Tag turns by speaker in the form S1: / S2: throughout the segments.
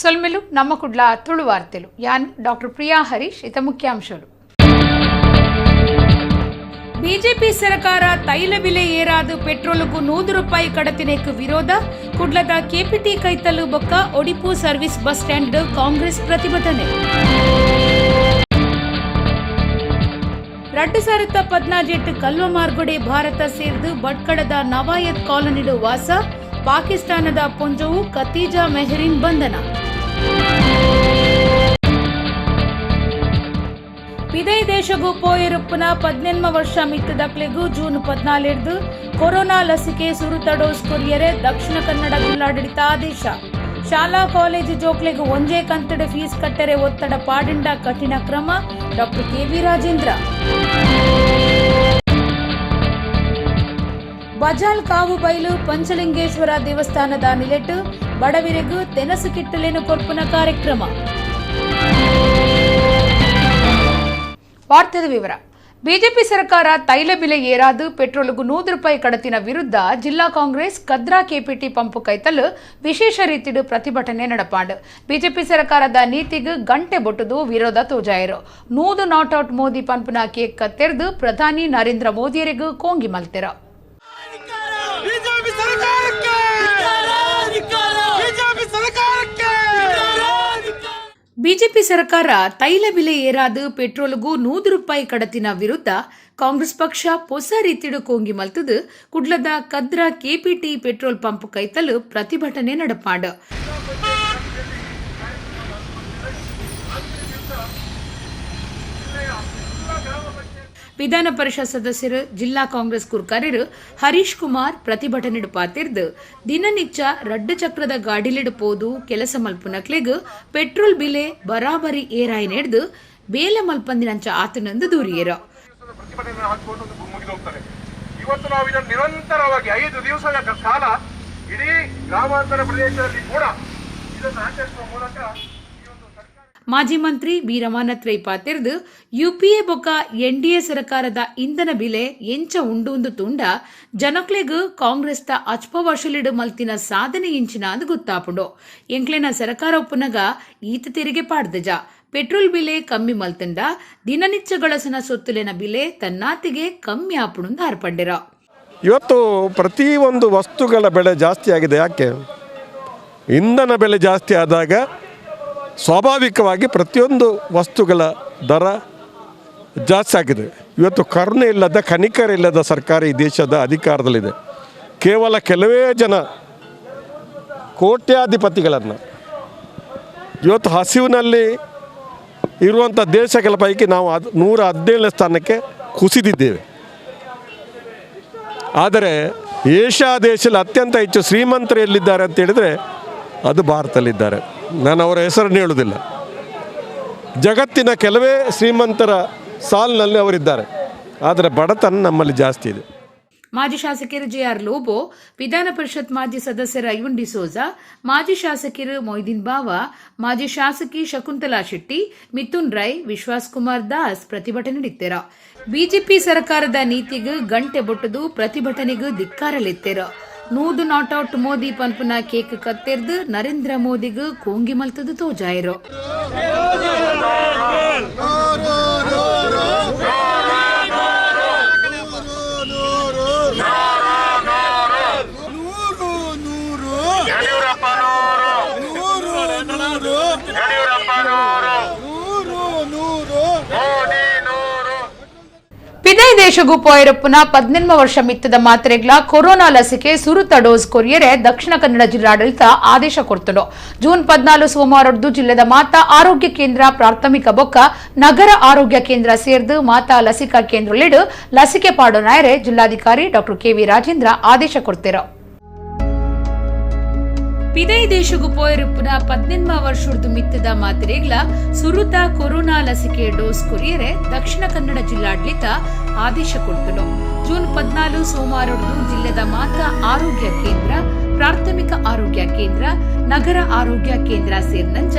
S1: ಸೊಲ್ಮೆಲು ನಮ್ಮ ಕುಡ್ಲ ತುಳು ವಾರ್ತೆಲು. ಯಾನ್ ಡಾಕ್ಟರ್ ಪ್ರಿಯಾ ಹರೀಶ್. ಇತ ಮುಖ್ಯಾಂಶಗಳು. ಬಿಜೆಪಿ ಸರ್ಕಾರ ತೈಲ ಬೆಲೆ ಏರಾದು ಪೆಟ್ರೋಲ್ಗೂ 100 ರೂಪಾಯಿ ಕಡತಿನೆಕ್ ವಿರೋಧ. ಕುಡ್ಲದ ಕೆಪಿಟಿ ಕೈತಲು ಬೊಕ್ಕ Odipu service bus stand Congress ಪ್ರತಿಭಟನೆ. 2018 ಕಲ್ವ ಮಾರ್ಗೊಡೆ ಭಾರತ ಸೇರ್ದು ಭಟ್ಕಳದ ನವಾಯತ್ ಕಾಲೋನಿಡು ವಾಸ ಪಾಕಿಸ್ತಾನದ ಪೊಂಜವು ಖತೀಜಾ ಮೆಹರಿನ್ ಬಂಧನ. ಪಿದೈ ದೇಶಗೂ ಪೋಯಿರುಪ್ಪುನ 18 ವರ್ಷ ಮಿತ್ತದಕ್ಲೆಗು ಜೂನ್ 14ರ್ದು ಕೊರೋನಾ ಲಸಿಕೆ ಸುರುತ ಡೋಸ್ ಕೊರಿಯರೆ ದಕ್ಷಿಣ ಕನ್ನಡ ಜಿಲ್ಲಾಡಳಿತ ಆದೇಶ. ಶಾಲಾ ಕಾಲೇಜು ಜೋಕ್ಲೆಗು ಒಂಜೇ ಕಂತಡ ಫೀಸ್ ಕಟ್ಟರೆ ಒತ್ತಡ ಪಾಡಿಂಡ ಕಠಿಣ ಕ್ರಮ: ಡಾಕ್ಟರ್ ಕೆವಿ ರಾಜೇಂದ್ರ. ಬಜಾಲ್ ಕಾವುಬೈಲು ಪಂಚಲಿಂಗೇಶ್ವರ ದೇವಸ್ಥಾನದ ನಿಲೆಟ್ ಬಡವಿರೆಗು ತೆನಸು ಕಿಟ್ಟಲೇನು ಕೊರ್ಪುನ ಕಾರ್ಯಕ್ರಮ. ವಾರ್ತೆದ ವಿವರ. ಬಿಜೆಪಿ ಸರ್ಕಾರ ತೈಲ ಬೆಲೆ ಏರಾದು ಪೆಟ್ರೋಲ್ಗೂ 100 ರೂಪಾಯಿ ಕಡತಿನ ವಿರುದ್ಧ ಜಿಲ್ಲಾ ಕಾಂಗ್ರೆಸ್ ಕದ್ರಾ ಕೆಪಿಟಿ ಪಂಪು ಕೈತಲ್ ವಿಶೇಷ ರೀತಿಡು ಪ್ರತಿಭಟನೆ ನಡಪಾಂಡ್. ಬಿಜೆಪಿ ಸರ್ಕಾರದ ನೀತಿಗೆ ಗಂಟೆ ಬೊಟ್ಟುದು ವಿರೋಧ ತೋಜಾಯರು. 100 not out Modi ಪಂಪುನ ಕೇಕ್ ಕತ್ತೆರ್ದು ಪ್ರಧಾನಿ ನರೇಂದ್ರ ಮೋದಿಯರಿಗೂ ಕೋಂಗಿ ಮಲ್ತೆರ.
S2: ಬಿಜೆಪಿ ಸರ್ಕಾರಕ್ಕೆ, ಬಿಜೆಪಿ ಸರ್ಕಾರಕ್ಕೆ.
S1: ಬಿಜೆಪಿ ಸರ್ಕಾರ ತೈಲ ಬೆಲೆ ಏರಾದು ಪೆಟ್ರೋಲ್ಗೂ 100 ರೂಪಾಯಿ ಕಡತಿನ ವಿರುದ್ಧ ಕಾಂಗ್ರೆಸ್ ಪಕ್ಷ ಪೊಸ ರೀತಿಡು ಕೋಂಗಿ ಮಲ್ತದು ಕುಡ್ಲದ ಕದ್ರ ಕೆಪಿಟಿ ಪೆಟ್ರೋಲ್ ಪಂಪ್ ಕೈತಲು ಪ್ರತಿಭಟನೆ ನಡಪಾಂಡ್. ವಿಧಾನ ಪರಿಷತ್ ಸದಸ್ಯರು, ಜಿಲ್ಲಾ ಕಾಂಗ್ರೆಸ್ ಗುರ್ಕಾರ್ಯರು ಹರೀಶ್ ಕುಮಾರ್ ಪ್ರತಿಭಟನೆ ಪಾತಿರ್ದು, ದಿನನಿಚ್ಚ ರಡ್ಡು ಚಕ್ರದ ಗಾಡಿಲಿಡು ಪೋದು ಕೆಲಸ ಮಲ್ಪುನಕ್ಲೆಗ್ ಪೆಟ್ರೋಲ್ ಬಿಲೆ ಬರಾಬರಿ ಏರಾಯಿ ನೆಡ್ದು ಬೇಲೆ ಮಲ್ಪಂದಿನಂಚ ಆತನಂದು ದೂರಿಯರು.
S2: ದಿವಸದ ಪ್ರತಿಭಟನೆ ಹಾಕಿಕೊಂಡು ಮುಗಿದು ಹೋಗ್ತಾರೆ. ಇವತ್ತು ನಾವು ಇದನ್ನು ನಿರಂತರವಾಗಿ 5 ದಿವಸಗಳ ಕಾಲ ಇಡೀ ಗ್ರಾಮಾಂತರ ಪ್ರದೇಶದಲ್ಲಿ ಕೂಡ ಇದನ್ನು ಆಚರಿಸುವ ಮೂಲಕ ಈ ಒಂದು ಸರ್ಕಾರ
S1: ಮಾಜಿ ಮಂತ್ರಿ ಬಿ ರಮಾನಾಥ್ ರೈ ಪಾತೆರ್ದು, ಯುಪಿಎ ಬೊಕ ಎನ್ಡಿಎ ಸರ್ಕಾರದ ಇಂಧನ ಬಿಲೆ ಎಂಚ ಉಂಡು ತುಂಡ ಜನಕ್ಲೆಗ್ ಕಾಂಗ್ರೆಸ್ ದ ಅಚ್ಪ ವರ್ಷಲಿಡು ಮಲ್ತಿನ ಸಾಧನೆ ಇಂಚಿನ ಅದು ಗೊತ್ತಾಪುಂಡು. ಎಂಕ್ಲೆನ ಸರ್ಕಾರ ಉಪ್ಪುನಗ ಈತ ತೆರಿಗೆ ಪಾಡ್ದಜ. ಪೆಟ್ರೋಲ್ ಬಿಲೆ ಕಮ್ಮಿ ಮಲ್ತಂಡ ದಿನನಿತ್ಯ ಗಳಸನ ಸೊತ್ತುಲೆನ ಬಿಲೆ ತನ್ನಾತಿಗೆ ಕಮ್ಮಿ ಆಪುಂಡು ಆರ್ಪಂಡಿರ.
S3: ಇವತ್ತು ಪ್ರತಿಯೊಂದು ವಸ್ತುಗಳ ಬೆಲೆ ಜಾಸ್ತಿ ಆಗಿದೆ. ಯಾಕೆ? ಇಂಧನ ಬೆಲೆ ಜಾಸ್ತಿ ಆದಾಗ ಸ್ವಾಭಾವಿಕವಾಗಿ ಪ್ರತಿಯೊಂದು ವಸ್ತುಗಳ ದರ ಜಾಸ್ತಿ ಆಗಿದೆ. ಇವತ್ತು ಕರುಣೆ ಇಲ್ಲದ, ಕನಿಕರ ಇಲ್ಲದ ಸರ್ಕಾರ ಈ ದೇಶದ ಅಧಿಕಾರದಲ್ಲಿದೆ. ಕೇವಲ ಕೆಲವೇ ಜನ ಕೋಟ್ಯಾಧಿಪತಿಗಳನ್ನು, ಇವತ್ತು ಹಸಿವಿನಲ್ಲಿ ಇರುವಂಥ ದೇಶಗಳ ಪೈಕಿ ನಾವು ಅದು 117ನೇ ಸ್ಥಾನಕ್ಕೆ ಕುಸಿದಿದ್ದೇವೆ. ಆದರೆ ಏಷ್ಯಾ ದೇಶದಲ್ಲಿ ಅತ್ಯಂತ ಹೆಚ್ಚು ಶ್ರೀಮಂತರು ಎಲ್ಲಿದ್ದಾರೆ ಅಂತ ಹೇಳಿದರೆ ಅದು ಭಾರತದಲ್ಲಿದ್ದಾರೆ. ನಾನು ಅವರ ಹೆಸರನ್ನು ಹೇಳುವುದಿಲ್ಲ. ಜಗತ್ತಿನ ಕೆಲವೇ ಶ್ರೀಮಂತರ ಸಾಲಿನಲ್ಲಿ ಅವರಿದ್ದಾರೆ. ಆದರೆ ಬಡತನ ನಮ್ಮಲ್ಲಿ ಜಾಸ್ತಿ ಇದೆ.
S1: ಮಾಜಿ ಶಾಸಕರು ಜೆಆರ್ ಲೋಬೋ, ವಿಧಾನ ಪರಿಷತ್ ಮಾಜಿ ಸದಸ್ಯರ ಐವನ್ ಡಿಸೋಜಾ, ಮಾಜಿ ಶಾಸಕರು ಮೊಯ್ದೀನ್ ಬಾವಾ, ಮಾಜಿ ಶಾಸಕಿ ಶಕುಂತಲಾ ಶೆಟ್ಟಿ, ಮಿಥುನ್ ರೈ, ವಿಶ್ವಾಸ್ ಕುಮಾರ್ ದಾಸ್ ಪ್ರತಿಭಟನೆ ನಡೆತ್ತೆರ. ಬಿಜೆಪಿ ಸರ್ಕಾರದ ನೀತಿಗೆ ಗಂಟೆ ಬೊಟ್ಟದು ಪ್ರತಿಭಟನೆಗೆ ಧಿಕ್ಕಾರಲೆತ್ತೆರ. 100 not out Modi ಪನ್ಪುನ ಕೇಕ್ ಕತ್ತೆರ್ದು ನರೇಂದ್ರ ಮೋದಿಗೆ ಕೋಂಗಿ ಮಲ್ತದು ತೋಜಾಯರು.
S4: 100 100.
S2: ಯಡಿಯೂರಪ್ಪ 100.
S4: 100 100.
S2: ಯಡಿಯೂರಪ್ಪ 100.
S4: 100 100.
S2: ಮೋದಿ 100.
S1: ಪಿದೈ ದೇಶಗೂ ಪೋಯರಪ್ಪುನ 18 ವರ್ಷ ಮಿತ್ತದ ಮಾತ್ರೆಗ್ಲ ಕೊರೋನಾ ಲಸಿಕೆ ಸುರುತ ಡೋಸ್ ಕೊರಿಯರೆ ದಕ್ಷಿಣ ಕನ್ನಡ ಜಿಲ್ಲಾಡಳಿತ ಆದೇಶ ಕೊಡ್ತುಂಡು. ಜೂನ್ 14 ಸೋಮವಾರದ್ದು ಜಿಲ್ಲೆದ ಮಾತಾ ಆರೋಗ್ಯ ಕೇಂದ್ರ, ಪ್ರಾಥಮಿಕ ಬೊಕ್ಕ ನಗರ ಆರೋಗ್ಯ ಕೇಂದ್ರ ಸೇರ್ದು ಮಾತಾ ಲಸಿಕಾ ಕೇಂದ್ರಲಿಡು ಲಸಿಕೆ ಪಾಡೋನಾಯರೆ ಜಿಲ್ಲಾಧಿಕಾರಿ ಡಾಕ್ಟರ್ ಕೆವಿ ರಾಜೇಂದ್ರ ಆದೇಶ ಕೊಡ್ತಿರ. ಪಿದೈ ದೇಶಗೂ ಪೋಯರುಪ್ಪುನ 18 ವರ್ಷದ ಮಿತ್ತದ ಮಾತ್ರೆಗ್ಲ ಸುರುತ ಕೊರೋನಾ ಲಸಿಕೆ ಡೋಸ್ ಕೊರಿಯರೆ ದಕ್ಷಿಣ ಕನ್ನಡ ಜಿಲ್ಲಾಡಳಿತ ಆದೇಶ ಕೊಡ್ತುಂಡು. ಜೂನ್ 14 ಸೋಮವಾರದ್ದು ಜಿಲ್ಲೆದ ಮಾತಾ ಆರೋಗ್ಯ ಕೇಂದ್ರ, ಪ್ರಾಥಮಿಕ ಆರೋಗ್ಯ ಕೇಂದ್ರ, ನಗರ ಆರೋಗ್ಯ ಕೇಂದ್ರ ಸೇರಿನಂಚ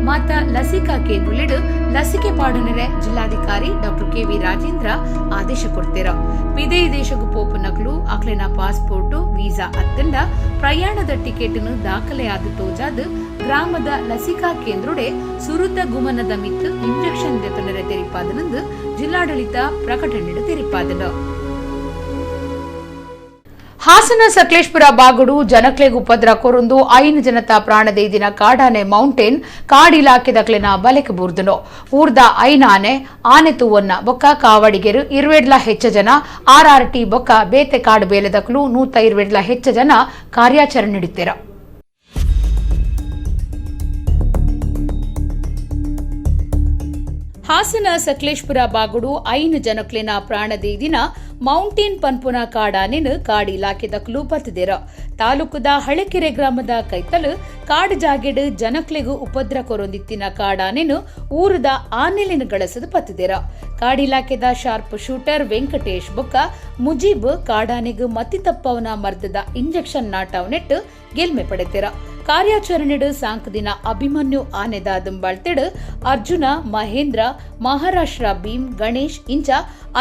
S1: ಮಾತ ಲಸಿಕಾ ಕೇಂದ್ರಲೆಡ್ ಲಸಿಕೆ ಪಾಡುನರೆ ಜಿಲ್ಲಾಧಿಕಾರಿ ಡಾಕ್ಟರ್ ಕೆವಿ ರಾಜೇಂದ್ರ ಆದೇಶ ಕೊಡ್ತೇರ. ವಿದೇಶ ದೇಶಕ್ಕೂ ಪೋಪುನಕ್ಲು ಅಕ್ಲೆನ ಪಾಸ್ಪೋರ್ಟ್, ವೀಸಾ ಅತ್ತಂಡ ಪ್ರಯಾಣದ ಟಿಕೆಟ್ ದಾಖಲೆಯಾದ ತೋಜಾದ್ ಗ್ರಾಮದ ಲಸಿಕಾ ಕೇಂದ್ರೊಡೆ ಸುರುತ ಗುಮನದ ಮಿತ್ತು ಇಂಜೆಕ್ಷನ್ ದೆತೊನರೆ ತೆರಿಪಾದನಂದು ಜಿಲ್ಲಾಡಳಿತ ಪ್ರಕಟಣೆ ತೆರಿಪಾದನು. ಹಾಸನ ಸಕಲೇಶ್ಪುರ ಬಾಗುಡು ಜನಕ್ಲೆಗ್ ಉಪದ್ರ ಕೊರೊಂದು 5 ಜನತ ಪ್ರಾಣದೇದಿನ ಕಾಡಾನೆ ಮೌಂಟೇನ್ ಕಾಡ್ ಇಲಾಖೆದಕ್ಲೆನ ಬಲೆಕ್ ಬೂರ್ದುನು. ಊರ್ದ 5 ಆನೆ ಆನೆ ತೂವನ್ನ ಬೊಕ್ಕ ಕಾವಡಿಗೆರು 20 ಹೆಚ್ಚ ಜನ ಆರ್ಆರ್ಟಿ ಬೊಕ್ಕ ಬೇತೆ ಕಾಡು ಬೇಲೆದಕ್ಲು 120 ಹೆಚ್ಚ ಜನ ಕಾರ್ಯಾಚರಣೆ ನಡೆಯುತ್ತೀರ. ಹಾಸನ ಸಕಲೇಶ್ಪುರ ಬಾಗುಡು 5 ಜನಕ್ಲೆನ ಪ್ರಾಣದೇದಿನ ಮೌಂಟೇನ್ ಪನ್ಪುನ ಕಾಡಾನೆನು ಕಾಡು ಇಲಾಖೆದಕ್ಲು ಬತ್ತದಿರ. ತಾಲೂಕುದ ಹಳೆಕೆರೆ ಗ್ರಾಮದ ಕೈತಲು ಕಾಡು ಜಾಗೆಡು ಜನಕ್ಲೆಗು ಉಪದ್ರ ಕೊರೊಂದಿತ್ತಿನ ಕಾಡಾನೆನು ಊರದ ಆನೆಲಿನ ಗಳಸದು ಪತ್ತದಿರ. ಕಾಡು ಇಲಾಖೆದ ಶಾರ್ಪ್ ಶೂಟರ್ ವೆಂಕಟೇಶ್ ಬೊಕ್ಕ ಮುಜೀಬ್ ಕಾಡಾನೆಗು ಮತಿ ತಪ್ಪವನ ಮರ್ದದ ಇಂಜೆಕ್ಷನ್ ನಾಟವನೆಟ್ಟು ಗೆಲ್ಮೆ ಪಡೆತಿರ. ಕಾರ್ಯಾಚರಣೆಡು ಸಾಂಕದಿನ ಅಭಿಮನ್ಯು ಆನೆದ ದುಂಬಾಳ್ತೆಡು ಅರ್ಜುನ, ಮಹೇಂದ್ರ, ಮಹಾರಾಷ್ಟ್ರ ಭೀಮ್, ಗಣೇಶ್ ಇಂಚ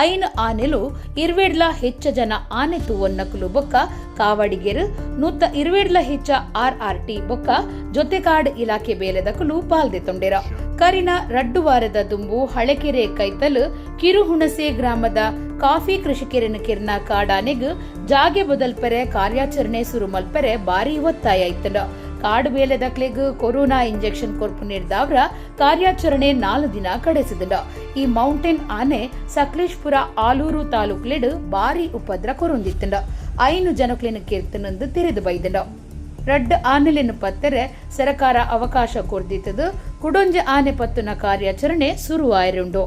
S1: 5 ಆನೆಲು 20 ಹೆಚ್ಚ ಜನ ಆನೆ ತೂವನ್ನಕಲು ಬೊಕ್ಕ ಕಾವಡಿಗೆರು 120 ಹೆಚ್ಚ ಆರ್ಆರ್ಟಿ ಬೊಕ್ಕ ಜೊತೆಕಾಡ್ ಇಲಾಖೆ ಬೇಲೆದಕಲು ಪಾಲ್ದೆ ತೊಂಡೆರ. ಕರಿನ 2 ವಾರದ ದುಂಬು ಹಳೆಕೆರೆ ಕೈತಲು ಕಿರುಹುಣಸೆ ಗ್ರಾಮದ ಕಾಫಿ ಕೃಷಿಕೆರೆನ ಕಿರ್ನ ಕಾಡಾನೆಗ್ ಜಾಗೆ ಬದಲ್ಪೆರೆ ಕಾರ್ಯಾಚರಣೆ ಸುರು ಮಲ್ಪೆರೆ ಭಾರಿ ಒತ್ತಾಯ ಇತ್ತಂಡ. ಕಾಡು ಬೇಲೆದಕ್ಲೆಗ್ ಕೊರೋನಾ ಇಂಜೆಕ್ಷನ್ ಕೊರ್ಪು ನೀಡ್ದವ್ರ ಕಾರ್ಯಾಚರಣೆ 4 ದಿನ ಕಡೆಸಿದಂಡ. ಈ ಮೌಂಟೇನ್ ಆನೆ ಸಕಲೇಶ್ಪುರ ಆಲೂರು ತಾಲೂಕ್ಲೆಡ್ ಭಾರಿ ಉಪದ್ರ ಕೊರೊಂದಿತ್ತಂಡ. 5 ಜನಕ್ಲೆನ ಕೀರ್ತನಂದು ತೆರೆದು ಬೈದಂಡ. 2 ಆನೆಲೆನು ಪತ್ತೆರೆ ಸರಕಾರ ಅವಕಾಶ ಕೊರ್ದಿತ್ತದು ಕುಡೊಂಜೆ ಆನೆ ಪತ್ತುನ ಕಾರ್ಯಾಚರಣೆ ಸುರುವಾಯಿರುಂಡು.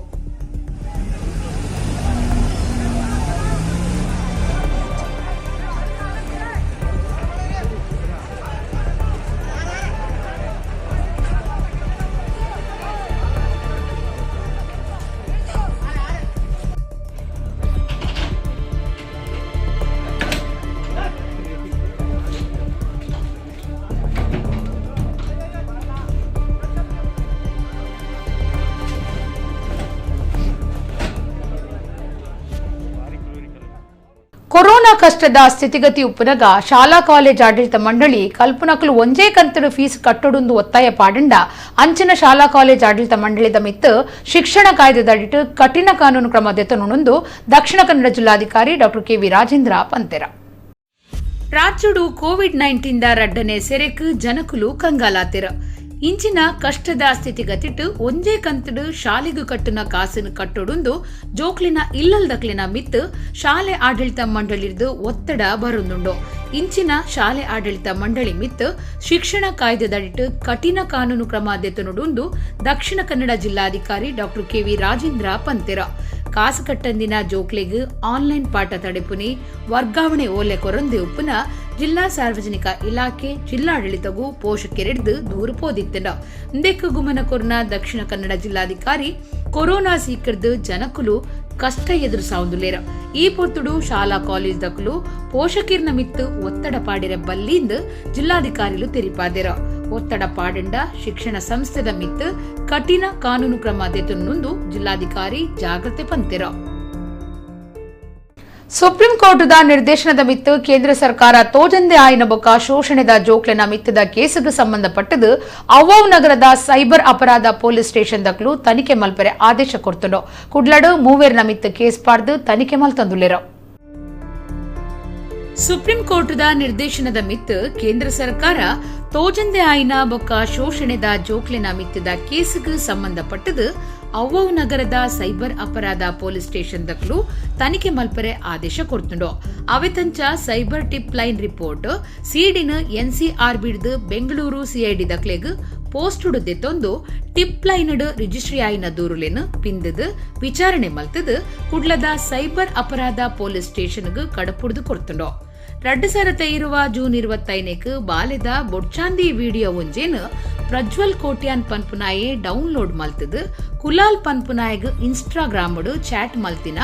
S1: ಕೊರೋನಾ ಕಷ್ಟದ ಸ್ಥಿತಿಗತಿ ಉಪ್ಪುನಗ ಶಾಲಾ ಕಾಲೇಜ್ ಆಡಳಿತ ಮಂಡಳಿ ಕಲ್ಪನಕಲು ಒಂಜೇ ಕಂತಡು ಫೀಸ್ ಕಟ್ಟೊಡೊಂದು ಒತ್ತಾಯ ಪಾಡಂಡ ಅಂಚಿನ ಶಾಲಾ ಕಾಲೇಜ್ ಆಡಳಿತ ಮಂಡಳಿದ ಮಿತ್ತು ಶಿಕ್ಷಣ ಕಾಯ್ದೆದಡಿಟ್ಟು ಕಠಿಣ ಕಾನೂನು ಕ್ರಮ ದೆತೊನೊಂದು ದಕ್ಷಿಣ ಕನ್ನಡ ಜಿಲ್ಲಾಧಿಕಾರಿ ಡಾಕ್ಟರ್ ಕೆವಿ ರಾಜೇಂದ್ರ ಪಂತೆರ. ರಾಜ್ಯಡು ಕೋವಿಡ್-19 ರಡ್ಡನೆ ಸೆರೆಕ್ ಜನಕುಲು ಕಂಗಾಲಾತಿರ. ಇಂಚಿನ ಕಷ್ಟದ ಸ್ಥಿತಿಗತಿಟ್ಟು ಒಂಜೇ ಕಂತಡು ಶಾಲೆಗು ಕಟ್ಟುನ ಕಾಸನ್ನು ಕಟ್ಟೊಡೊಂದು ಜೋಕ್ಲಿನ ಇಲ್ಲಲ್ದಕ್ಲಿನ ಮಿತ್ತು ಶಾಲೆ ಆಡಳಿತ ಮಂಡಳಿರ್ದು ಒತ್ತಡ ಬರುಂದುಂಡು. ಇಂಚಿನ ಶಾಲೆ ಆಡಳಿತ ಮಂಡಳಿ ಮಿತ್ತು ಶಿಕ್ಷಣ ಕಾಯ್ದೆದಡಿಟ್ಟು ಕಠಿಣ ಕಾನೂನು ಕ್ರಮ ದೆತೊನೊಡುಂದು ದಕ್ಷಿಣ ಕನ್ನಡ ಜಿಲ್ಲಾಧಿಕಾರಿ ಡಾಕ್ಟರ್ ಕೆವಿ ರಾಜೇಂದ್ರ ಪಂತೆರ. ಕಾಸು ಕಟ್ಟಂದಿನ ಜೋಕ್ಲೆಗ್ ಆನ್ಲೈನ್ ಪಾಠ ತಡೆಪುನಿ ವರ್ಗಾವಣೆ ಓಲೆ ಕೊರಂದೆ ಉಪ್ಪುನ ಜಿಲ್ಲಾ ಸಾರ್ವಜನಿಕ ಇಲಾಖೆ ಜಿಲ್ಲಾಡಳಿತಗೂ ಪೋಷಕರಿಡ್ದು ದೂರು ಪೋದಿತ್ತಂಡ. ಇಂದೆಕ್ಕು ಗುಮನ ಕೊರ್ನ ದಕ್ಷಿಣ ಕನ್ನಡ ಜಿಲ್ಲಾಧಿಕಾರಿ ಕೊರೋನಾ ಸೀಕರ್ದು ಜನಕುಲು ಕಷ್ಟ ಎದುರಿಸಾವುಂದುಲೇರ. ಈ ಪೊರ್ತುಡು ಶಾಲಾ ಕಾಲೇಜ್ ದಕ್ಕಲು ಪೋಷಕಿರ್ನ ಮಿತ್ತು ಒತ್ತಡ ಪಾಡಿರ ಬಲ್ಲಿಂದು ಜಿಲ್ಲಾಧಿಕಾರಿಲು ತೆರಿಪಾದೆರ. ಒತ್ತಡ ಪಾಡಂಡ ಶಿಕ್ಷಣ ಸಂಸ್ಥೆದ ಮಿತ್ತು ಕಠಿಣ ಕಾನೂನು ಕ್ರಮ ದೆತೊನೊಂದು ಜಿಲ್ಲಾಧಿಕಾರಿ ಜಾಗ್ರತೆ ಪಂತೆರ. ಸುಪ್ರೀಂ ಕೋರ್ಟದ ನಿರ್ದೇಶನದ ಮಿತ್ತು ಕೇಂದ್ರ ಸರ್ಕಾರ ತೋಜಂದೆ ಆಯಿನ ಬೊಕ್ಕ ಶೋಷಣೆದ ಜೋಕ್ಲೆನ ಮಿತ್ತದ ಕೇಸುಗೆ ಸಂಬಂಧಪಟ್ಟದು ಅವ್ವವ್ ನಗರದ ಸೈಬರ್ ಅಪರಾಧ ಪೊಲೀಸ್ ಸ್ಟೇಷನ್ ದಕ್ಲು ತನಿಖೆ ಮಲ್ಪೆರೆ ಆದೇಶ ಕೊರ್ತುಂಡು. ಕುಡ್ಲಡು ಮೂವೇರ್ನ ಮಿತ್ತು ಕೇಸ್ ಪಾಡ್ದು ತನಿಖೆ ಮಲ್ತಂದುಲ್ಲೆರು. ಸುಪ್ರೀಂ ಕೋರ್ಟದ ನಿರ್ದೇಶನದ ಮಿತ್ತು ಕೇಂದ್ರ ಸರ್ಕಾರ ತೋಜಂದೆ ಆಯಿನ ಬೊಕ್ಕ ಶೋಷಣೆದ ಜೋಕ್ಲೆನ ಮಿತ್ತದ ಕೇಸುಗೆ ಸಂಬಂಧಪಟ್ಟದು ಅವ್ವವ್ ನಗರದ ಸೈಬರ್ ಅಪರಾಧ ಪೊಲೀಸ್ ಸ್ಟೇಷನ್ ದಕ್ಲು ತನಿಖೆ ಮಲ್ಪರೆ ಆದೇಶ ಕೊರ್ತುಂಡು. ಅವೆತಂಚ cyber tip line report ಸಿಡಿನ ಎನ್ಸಿಆರ್ಬಿಡ್ದು Bengaluru CID ದಕ್ಲೆಗ್ post ದೆತ್ತೊಂದು tip line registry ಆಯಿನ ದೂರುಲೆನ್ ಪಿಂದದು ವಿಚಾರಣೆ ಮಲ್ತದು ಕುಡ್ಲದ ಸೈಬರ್ ಅಪರಾಧ ಪೊಲೀಸ್ ಸ್ಟೇಷನ್ಗ್ ಕಡಪುಡ್ದು ಕೊರ್ತುಂಡು. 2020 ಜೂನ್ 25 ಬಾಲೆದ ಬೊಡ್ಚಾಂದಿ ವಿಡಿಯೋ ಒಂಜೇನು ಪ್ರಜ್ವಲ್ ಕೋಟ್ಯಾನ್ ಪನ್ಪುನಾಯೆ ಡೌನ್ಲೋಡ್ ಮಲ್ತದು ಕುಲಾಲ್ ಪನ್ಪುನಾಯಗ್ ಇನ್ಸ್ಟಾಗ್ರಾಮ್ ಚಾಟ್ ಮಲ್ತಿನ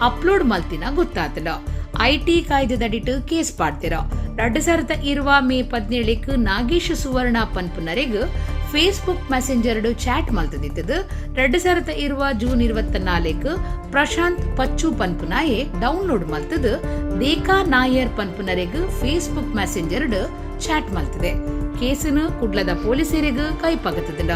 S1: ಅಪ್ಲೋಡ್ ಮಲ್ತಿನ ಗೊತ್ತಾತದ. IT ಕಾಯ್ದೆದಡಿಟ್ಟು ಕೇಸ್ ಪಾಡ್ತಿರ. 2020 ಮೇ 17 ನಾಗೇಶ್ ಸುವರ್ಣ ಪನ್ಪುನರೆಗ್ ಫೇಸ್ಬುಕ್ ಮೆಸೆಂಜರ್ ಚಾಟ್ ಮಲ್ತದಿತ್ತದು. 2020 ಜೂನ್ 24 ಪ್ರಶಾಂತ್ ಪಚ್ಚು ಪನ್ಪುನಾಯೆ ಡೌನ್ಲೋಡ್ ಮಲ್ತದು ದೇಕಾ ನಾಯರ್ ಪನ್ಪುನರೆಗ್ ಫೇಸ್ಬುಕ್ ಮೆಸೆಂಜರ್ ಚಾಟ್ ಮಲ್ತದೆ. ಕೇಸನು ಕುಡ್ಲದ ಪೊಲೀಸರಿಗೆ ಕೈಪಗತದ.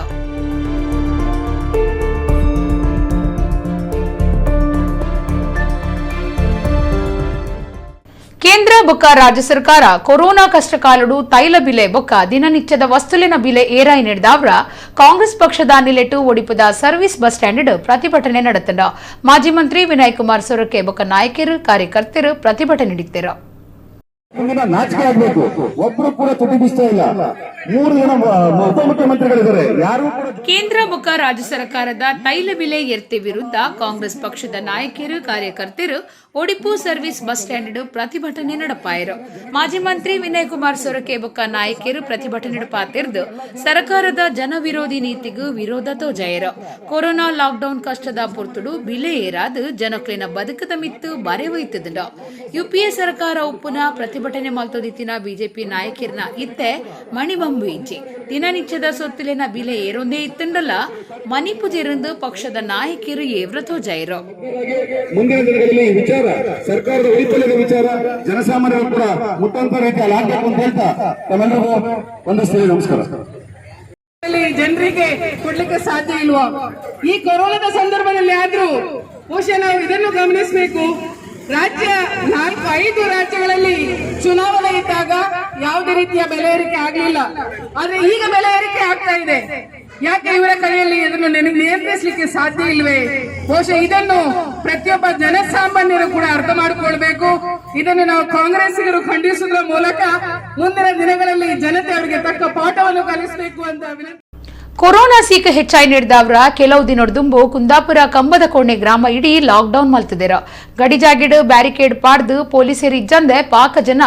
S1: ಕೇಂದ್ರ ಬೊಕ್ಕ ರಾಜ್ಯ ಸರ್ಕಾರ ಕೊರೋನಾ ಕಷ್ಟಕಾಲಡು ತೈಲ ಬಿಲೆ ಬೊಕ್ಕ ದಿನನಿತ್ಯದ ವಸ್ತುಲಿನ ಬಿಲೆ ಏರಾಯಿ ನೀಡಿದವರ ಕಾಂಗ್ರೆಸ್ ಪಕ್ಷದ ನಿಲೆಟು ಒಡಿಪುದ ಸರ್ವಿಸ್ ಬಸ್ ಸ್ಟ್ಯಾಂಡ್ ಪ್ರತಿಭಟನೆ ನಡೆತಂಡ. ಮಾಜಿ ಮಂತ್ರಿ ವಿನಯ್ ಕುಮಾರ್ ಸೊರಕೆ ಬೊಕ್ಕ ನಾಯಕರು ಕಾರ್ಯಕರ್ತರು ಪ್ರತಿಭಟನೆ ನೀಡಿದ್ದರು.
S5: ನಾಚಿಕೆ ಆಗಬೇಕು, ಒಬ್ರು ಕೂಡ ತುಟಿ ಬಿಸ್ತಾ ಇಲ್ಲ. 3 ಜನ ಉಪಮುಖ್ಯಮಂತ್ರಿಗಳಿದ್ದಾರೆ, ಯಾರು ಕೂಡ.
S1: ಕೇಂದ್ರ ಬೊಕ್ಕ ರಾಜ್ಯ ಸರ್ಕಾರದ ತೈಲ ಬಿಲೆ ಏರ್ತೆ ವಿರುದ್ಧ ಕಾಂಗ್ರೆಸ್ ಪಕ್ಷದ ನಾಯಕರು ಕಾರ್ಯಕರ್ತರು ಒಡಿಪು ಸರ್ವಿಸ್ ಬಸ್ ಸ್ಟ್ಯಾಂಡ್ ಪ್ರತಿಭಟನೆ ನಡಪಾಯರು. ಮಾಜಿ ಮಂತ್ರಿ ವಿನಯ್ ಕುಮಾರ್ ಸೊರಕೆ ಬೊಕ್ಕ ನಾಯಕರು ಪ್ರತಿಭಟನೆ ಪಾತಿರ್ದು ಸರ್ಕಾರದ ಜನವಿರೋಧಿ ನೀತಿಗೂ ವಿರೋಧ ತೋಜಾಯರು. ಕೊರೋನಾ ಲಾಕ್ಡೌನ್ ಕಷ್ಟದ ಪೊರ್ತುಡು ಬಿಲೆ ಏರಾದ ಜನಕ್ಲಿನ ಬದುಕದ ಮಿತ್ತು ಬರೆ ಒಯ್ತದಂಡ. ಯುಪಿಎ ಸರ್ಕಾರ ಉಪ್ಪುನ ಪ್ರತಿಭಟನೆ ಮಲ್ತೊದಿತ್ತಿನ ಬಿಜೆಪಿ ನಾಯಕಿರ್ನ ಇತ್ತೆ ಮಣಿಬಂಬು ಇಜ್ಜಿ. ದಿನನಿತ್ಯದ ಸೊತ್ತುಲಿನ ಬಿಲೆ ಏರೊಂದೇ ಇತ್ತಂಡಲ್ಲ ಮಣಿಪುಜೆರಂದು ಪಕ್ಷದ ನಾಯಕಿರು ಏವ್ರ ತೋಜಾಯರು.
S5: ಮುಂದಿನ ದಿನಗಳಲ್ಲಿ ಈ ವಿಚಾರ ಸರ್ಕಾರದ ವೈಫಲ್ಯದ ವಿಚಾರ ಜನಸಾಮಾನ್ಯರು ಕೂಡ ಮುಟ್ಟಂತ ರೀತಿಯಲ್ಲಿ ಆಗ್ಬೇಕು ಅಂತ ಹೇಳ್ತಾ ತಮ್ಮೆಲ್ಲರಿಗೂ ಒಂದಷ್ಟು ನಮಸ್ಕಾರ.
S6: ಜನರಿಗೆ ಕೊಡ್ಲಿಕ್ಕೆ ಸಾಧ್ಯ ಇಲ್ವಾ? ಈ ಕೊರೋನಾದ ಸಂದರ್ಭದಲ್ಲಿ ಆದ್ರೂ ಬಹುಶಃ ನಾವು ಇದನ್ನು ಗಮನಿಸಬೇಕು. ರಾಜ್ಯ 4-5 ರಾಜ್ಯಗಳಲ್ಲಿ ಚುನಾವಣೆ ಇದ್ದಾಗ ಯಾವುದೇ ರೀತಿಯ ಬೆಲೆ ಏರಿಕೆ ಆಗ್ಲಿಲ್ಲ, ಆದ್ರೆ ಈಗ ಬೆಲೆ ಏರಿಕೆ ಆಗ್ತಾ ಇದೆ. ಯಾಕೆ ಇವರ ಕೈಯಲ್ಲಿ ಇದನ್ನು ನಿಯಂತ್ರಿಸಲಿಕ್ಕೆ ಸಾಧ್ಯ ಇಲ್ವೇ? ಬಹುಶಃ ಇದನ್ನು ಪ್ರತಿಯೊಬ್ಬ ಜನಸಾಮಾನ್ಯರು ಕೂಡ ಅರ್ಥ ಮಾಡಿಕೊಳ್ಬೇಕು. ಇದನ್ನು ನಾವು ಕಾಂಗ್ರೆಸ್ಸಿಗರು ಖಂಡಿಸುವುದರ ಮೂಲಕ ಮುಂದಿನ ದಿನಗಳಲ್ಲಿ ಜನತೆ ಅವರಿಗೆ ತಕ್ಕ ಪಾಠವನ್ನು ಕಲಿಸಬೇಕು ಅಂತ ವಿನಂತಿ.
S1: ಕೊರೋನಾ ಸೀಕ ಹೆಚ್ಚಾಯಿ ನೀಡಿದವರ ಕೆಲವು ದಿನೊಡ್ದುಂಬು ಕುಂದಾಪುರ ಕಂಬದ ಕೋಣೆ ಗ್ರಾಮ ಇಡೀ ಲಾಕ್ಡೌನ್ ಮಲ್ತಿದ್ದೀರ. ಗಡಿಜಾಗಿಡ್ ಬ್ಯಾರಿಕೇಡ್ ಪಾಡ್ದು ಪೊಲೀಸರು ಇಜ್ಜಂದೆ ಪಾಕ ಜನ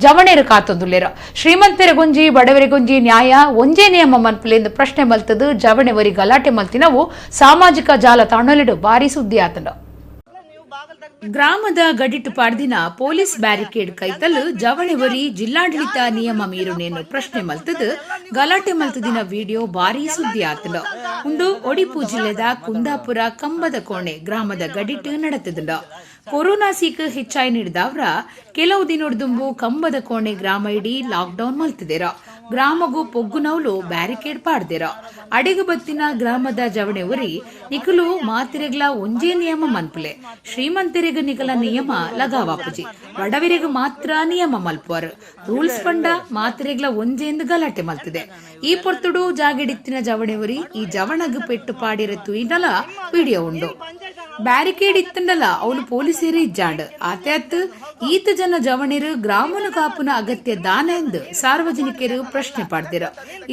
S1: ಜವಣೇರು ಕಾತೊಂದುಲ್ಲೇರ. ಶ್ರೀಮಂತರಿಗೊಂಜಿ ಬಡವರಿಗೊಂಜಿ ನ್ಯಾಯ ಒಂಜೇ ನಿಯಮ ಮನ್ಪುಲೆಂದು ಪ್ರಶ್ನೆ ಮಲ್ತದು ಜವಣೆವರಿ ಗಲಾಟೆ ಮಲ್ತಿನವು ಸಾಮಾಜಿಕ ಜಾಲತಾಣಲಿಡು ಭಾರಿ ಸುದ್ದಿ ಆತಂಡ. ಗ್ರಾಮದ ಗಡಿಟು ಪಾಡ್ದಿನ ಪೊಲೀಸ್ ಬ್ಯಾರಿಕೇಡ್ ಕೈತಲ್ ಜವಣೆವರಿ ಜಿಲ್ಲಾಡಳಿತ ನಿಯಮ ಮೀರುನೇನು ಪ್ರಶ್ನೆ ಮಲ್ತದು ಗಲಾಟೆ ಮಲ್ತದಿನ ವಿಡಿಯೋ ಭಾರಿ ಸುದ್ದಿ ಆತಂಡ. ಉಂಡು ಒಡಿಪು ಜಿಲ್ಲೆದ ಕುಂದಾಪುರ ಕಂಬದ ಕೋಣೆ ಗ್ರಾಮದ ಗಡಿಟು ನಡೆತದಂಡ. ಕೊರೋನಾ ಸೀಕ ಹೆಚ್ಚಾಯಿ ನೀಡಿದವರ ಕೆಲವು ದಿನೊಡ್ದುಂಬು ಕಂಬದ ಕೋಣೆ ಗ್ರಾಮ ಇಡೀ ಲಾಕ್ಡೌನ್ ಮಲ್ತಿದ್ದೀರ. ಗ್ರಾಮಗೂ ಪೊಗ್ಗುನವ್ಲು ಬ್ಯಾರಿಕೇಡ್ ಪಾಡ್ದಿರ. ಅಡಿಗು ಬತ್ತಿನ ಗ್ರಾಮದ ಜವಣೆ ಉರಿ ನಿಕಲು ಮಾತಿರೆಗ್ಲ ಒಂಜೇ ನಿಯಮ ಮನ್ಪುಲೆ, ಶ್ರೀಮಂತರಿಗ ನಿಕಲ ನಿಯಮ ಲಗಾವಾಪುಜಿ, ಬಡವರಿಗ ಮಾತ್ರ ನಿಯಮ ಮಲ್ಪುವರು, ರೂಲ್ಸ್ ಪಂಡ ಮಾತಿರೆಗ್ಲ ಒಂಜೇಂದು ಗಲಾಟೆ ಮಲ್ತಿದೆ. ಈ ಪೊರ್ತುಡು ಜಾಗೆಡಿತ್ತಿನ ಜವಣೆ ಉರಿ ಈ ಜವಣಗ್ ಪೆಟ್ಟು ಪಾಡಿರ ತುಯಿನಲ ವಿಡಿಯೋ ಉಂಡು. ಬ್ಯಾರಿಕೇಡ್ ಇತ್ತಂಡಲ ಅವಳು ಪೊಲೀಸರು ಇಜ್ಜಾಂಡ್ ಆತ್ಯಾತ್ ಈತ ಜನ ಜವಣಿರು ಗ್ರಾಮನ ಕಾಪುನ ಅಗತ್ಯ ದಾನ ಎಂದು ಸಾರ್ವಜನಿಕರು ಪ್ರಶ್ನೆ ಪಾಡ್ದಿರ.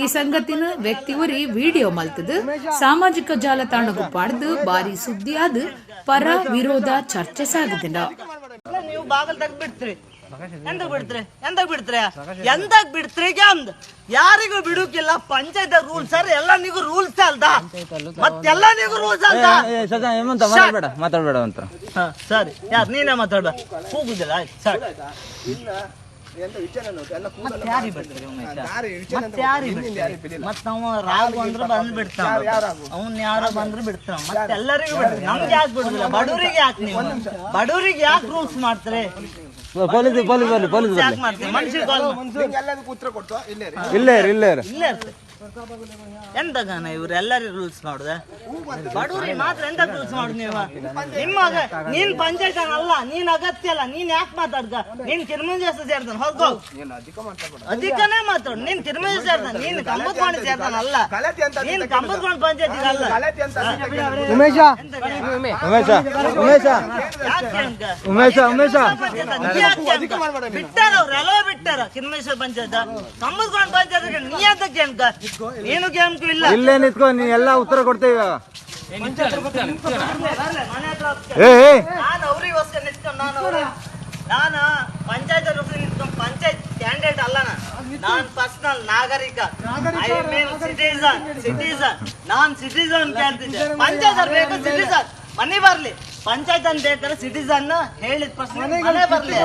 S1: ಈ ಸಂಗತಿನ ವ್ಯಕ್ತಿ ಉರಿ ವಿಡಿಯೋ ಮಲ್ತದು ಸಾಮಾಜಿಕ ಜಾಲತಾಣಗೂ ಪಾಡ್ದು ಬಾರಿ ಸುದ್ದಿಯಾದ ಪರ ವಿರೋಧ ಚರ್ಚೆ ಸಾಗಿದಿನ.
S7: ನೀವು ಬಾಗಲ್ ತೆಗ್ದು ಬಿಡ್ತೀರಿ, ಎಂದಾಗ ಬಿಡ್ತೀರಿ, ಎಂದಾಗ ಬಿಡ್ತೀರಿ, ಎಂದಾಗ ಬಿಡ್ತೀರಿ ಅಂದ್ ಯಾರಿಗೂ ಬಿಡುಕಿಲ್ಲ. ಪಂಚಾಯತ್ ರೂಲ್ಸ್ ಸರ್, ಎಲ್ಲ ನೀವು ರೂಲ್ಸ್ ಅಲ್ದ, ಮತ್ತೆಲ್ಲ ನೀವು ರೂಲ್ಸ್ ಅಲ್ದ.
S8: ಮಾತಾಡ್ಬೇಡ ಮಾತಾಡ್ಬೇಡ ಅಂತ.
S7: ಸರಿ, ಯಾರು ನೀನೇ ಮಾತಾಡ್ಬೇಡ, ಹೋಗುದಿಲ್ಲ. ಆಯ್ತು ಸರಿ. ಮತ್ತ ಅವ ರಾಗು ಅಂದ್ರೆ ಬಂದ್ ಬಿಡ್ತಾನ, ಅವ್ನ್ ಯಾರೋ ಬಂದ್ರೆ ಬಿಡ್ತಾನ, ಮತ್ತೆ ಎಲ್ಲರಿಗೂ ಬಿಡ್ತಾನೆ. ನಮ್ಗೆ ಯಾಕೆ ಬಿಡುದಿಲ್ಲ? ಬಡವರಿಗೆ ಯಾಕೆ ನೀವು ಬಡವರಿಗೆ ಯಾಕೆ ರೂಲ್ಸ್ ಮಾಡ್ತಾರೆ?
S8: ಪೊಲೀಸ್ ಪೊಲೀಸ್ ಬರ್ಲಿ, ಪೊಲೀಸ್ ಬರ್ಲಿ.
S7: ಯಾಕೆ ಮಾಡ್ತೀರಿ? ಮನುಷ್ಯರಿಗೆ
S8: ಇಲ್ಲೇ ಇರು, ಇಲ್ಲೇ ಇರು.
S7: ಇಲ್ಲೇ ಇರ್ತದೆ. ಎಂತಗಾನ ಇವ್ರೆಲ್ಲರಿಗೂ ರೂಲ್ಸ್ ಮಾಡುದ? ಬಡವ್ರಿಗೆ ಮಾತ್ರ ಎಂತ ರೂಲ್ಸ್ ಮಾಡುದು ನೀವು? ನಿಮ್ಮ ನೀನ್ ಪಂಚಾಯತ್ ಅಲ್ಲ, ನೀನ್ ಅಗತ್ಯ ಅಲ್ಲ, ನೀನ್ ಯಾಕೆ ಮಾತಾಡ್ದ? ನೀನ್ ಕಿರ್ಮಂಜಾಸ ಸೇರ್ತಾನ, ಹೋಗೋ ಅಧಿಕನೇ ಮಾತಾಡು. ನೀನ್ ಕಿರ್ಮಂಜ ಸೇರ್ತಾನ, ನೀನ್ ಕಂಬದ್ಕೋಣಿ ಸೇರ್ತಾನ ಅಲ್ಲ, ನೀನ್ ಕಂಬದ್ಕೋಣಿ ಪಂಚಾಯತ್ ಅಲ್ಲ.
S8: ಉಮೇಶ ಉಮೇಶ ಉಮೇಶ ಉಮೇಶ ಉಮೇಶ
S7: ಬಿಟ್ಟಾರ ಅವ್ರೆಲ್ಲ ಬಿಟ್ಟಾರ ಕಿರ್ಮೇಶ್ವರ ಪಂಚಾಯತ್, ಕಂಬದ್ಕೋಣಿ ಪಂಚಾಯತ್. ನೀ ಅಂತ ಕೇಳ್ಕ, ನೀನು ಕೇಳ್ಕು ಇಲ್ಲ.
S8: ಇಲ್ಲೇ ನಿಂತ್ಕೋ, ನೀನ್ ಎಲ್ಲಾ ಉತ್ತರ ಕೊಡ್ತೀವಿ.
S7: ನಾನು ಅವ್ರಿಗೋಸ್ಕರ ನಿಂತ್ಕೊಂಡು, ನಾನು ಪಂಚಾಯತ್ ನಿಂತ್ಕೊಂಡು ಪಂಚಾಯತ್ ಕ್ಯಾಂಡಿಡೇಟ್ ಅಲ್ಲ ನಾನು ಪರ್ಸನಲ್ ನಾಗರಿಕ, I mean citizen. Citizen non citizen ಕೇಳ್ತಿದ್ದೆ. Panchayat ಬೇಕು, ಸಿಟಿಸನ್ ಮನೆ ಬರ್ಲಿ. ಪಂಚಾಯತ್ ಅಂತ ಹೇಳ್ತಾರೆ, ಸಿಟಿಸನ್ ಹೇಳಿದ ಪ್ರಶ್ನೆ ಮನೆ ಬರ್ಲಿ.